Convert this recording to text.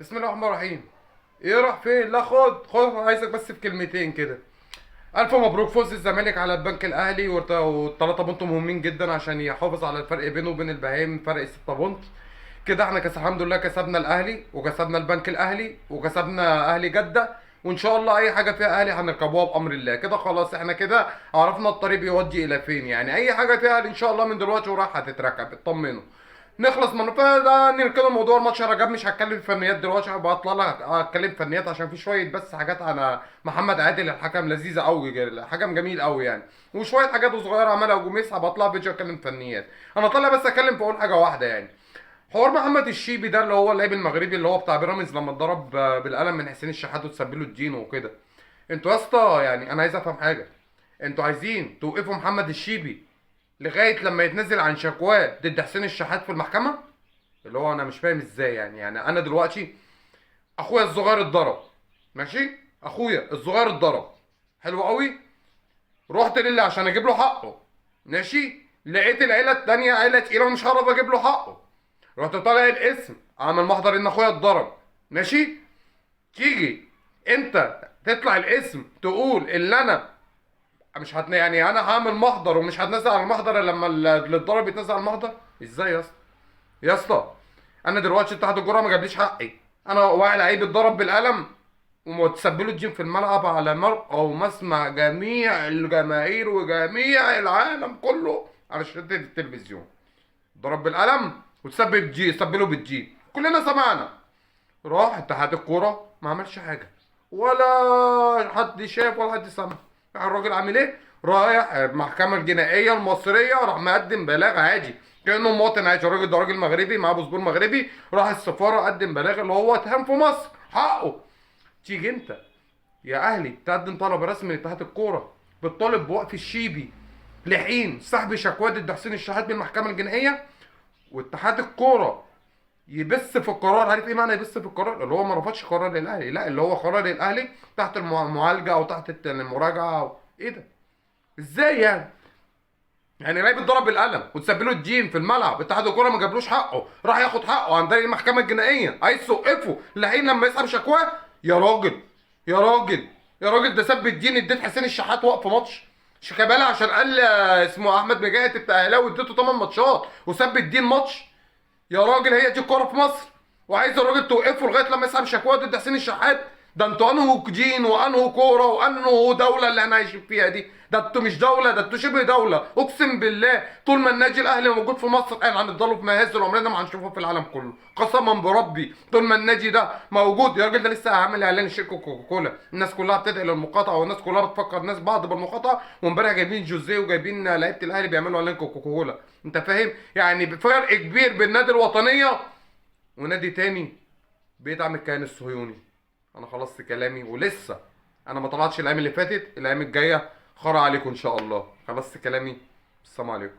بسم الله الرحمن الرحيم. ايه راح فين؟ لا خد خد، عايزك بس في كلمتين كده. الف مبروك فوز الزمالك على البنك الاهلي، والثلاثة point مهمين جدا عشان يحافظ على الفرق بينه وبين البهايم، فرق 6 point. كده احنا كاس الحمد لله كسبنا الاهلي وكسبنا البنك الاهلي وكسبنا اهلي جده، وان شاء الله اي حاجة فيها اهلي هنركبوها بامر الله. كده خلاص احنا كده عرفنا الطريق بيودي الى فين، يعني اي حاجة فيها اهلي ان شاء الله من دلوقتي وراح هتتركب، اطمنوا. نخلص من فده نركنوا موضوع الماتش رجب. مش هتكلم في فنيات دلوقتي، هبقى اطلع لك اتكلم فنيات عشان في شوية بس حاجات على محمد عادل الحكم لذيذة قوي، الحكم جميل قوي يعني، وشوية حاجات صغيرة عملها جوميز هبقى اطلع فيديو اتكلم فنيات. انا طالع بس اتكلم في اول حاجة واحدة، يعني حوار محمد الشيبي ده اللي هو اللاعب المغربي اللي هو بتاع بيراميدز لما اتضرب بالقلم من حسين الشحات وتسبله الدين وكده. انتوا يا اسطى يعني انا عايز افهم حاجة، انتوا عايزين توقفوا محمد الشيبي لغاية لما يتنزل عن شكواه ضد حسين الشحات في المحكمة؟ اللي هو انا مش فاهم ازاي يعني. يعني انا دلوقتي اخويا الصغير اتضرب، ماشي، اخويا الصغير اتضرب حلو قوي، رحت للي عشان اجيب له حقه، ماشي، لقيت العيلة التانية عيله تقيلة ومش هعرف اجيب له حقه، رحت طالع الاسم عامل محضر ان اخويا اتضرب، ماشي، تيجي انت تطلع الاسم تقول اللي انا مش هتن... يعني انا هعمل محضر ومش هتنزل على المحضر إلا لما اللي اتضرب يتنزل على المحضر؟ ازاي يا اسطى؟ يا اسطى انا دلوقتي اتحاد الكورة ما جابليش حقي، انا واحد لعيب اتضرب بالقلم وتسبله الجيم في الملعب على مرأى ومسمع جميع الجماهير وجميع العالم كله على شاشة التلفزيون، ضرب بالقلم وتسبب جي سبله بالجي، كلنا سمعنا. راح اتحاد الكورة ما عملش حاجة، ولا حد شاف ولا حد سمع. راح الراجل عامل ايه؟ رايح المحكمة الجنائية المصرية، راح مقدم بلاغ عادي كانه مواطن عادي. الراجل ده راجل مغربي معاه باسبور مغربي، راح السفارة قدم بلاغ اللي هو اتهام في مصر حقه. تيجي انت يا اهلي تقدم طلب رسمي لاتحاد الكورة بتطالب بوقف الشيبي لحين سحب شكوى ضد حسين الشحات من المحكمة الجنائية، واتحاد الكورة يبث في القرار. عارف ايه معنى يبث في القرار؟ اللي هو ما رفضش قرار الاهلي، لا اللي هو قرار الاهلي تحت المعالجة او تحت المراجعة أو ايه ده؟ ازاي يعني؟ يعني لعيب اتضرب بالقلم وتسبله الدين في الملعب، اتحاد الكورة ما جابلوش حقه، راح ياخد حقه عن طريق المحكمة الجنائية، عايز توقفه لحين لما يسحب شكواه؟ يا راجل يا راجل يا راجل، ده سب الدين، اديت حسين الشحات وقف ماتش شيكابالا عشان قال اسمه احمد مجاهد انت اهلاوي، اديته 8 ماتشات وسب الدين ماتش. يا راجل هي دي الكورة في مصر؟ وعايز الراجل توقفه لغاية لما يسحب شكوى ضد حسين الشحات؟ ده انتوا انهوا دين وانهوا كورة وانهوا دولة اللي احنا عايشين فيها دي؟ ده انتوا مش دولة، ده انتوا شبه دولة. اقسم بالله طول ما النادي الاهلي موجود في مصر احنا هنفضلوا في مهازل عمرنا ما هنشوفه في العالم كله، قسما بربي. طول ما النادي ده موجود يا راجل، ده لسه عامل اعلان شركة كوكاكولا، الناس كلها بتدعي للمقاطعه والناس كلها بتفكر ناس بعض بالمقاطعه، وامبارح جايبين جوزيه وجايبين لعيبة الاهلي بيعملوا اعلان كوكاكولا. انت فاهم يعني؟ فرق كبير بين النادي الوطنية ونادي تاني بيدعم الكيان الصهيوني. انا خلصت كلامي، ولسه انا ما طلعتش الايام اللي فاتت، الايام الجاية خرا عليكم ان شاء الله. خلصت كلامي، السلام عليكم.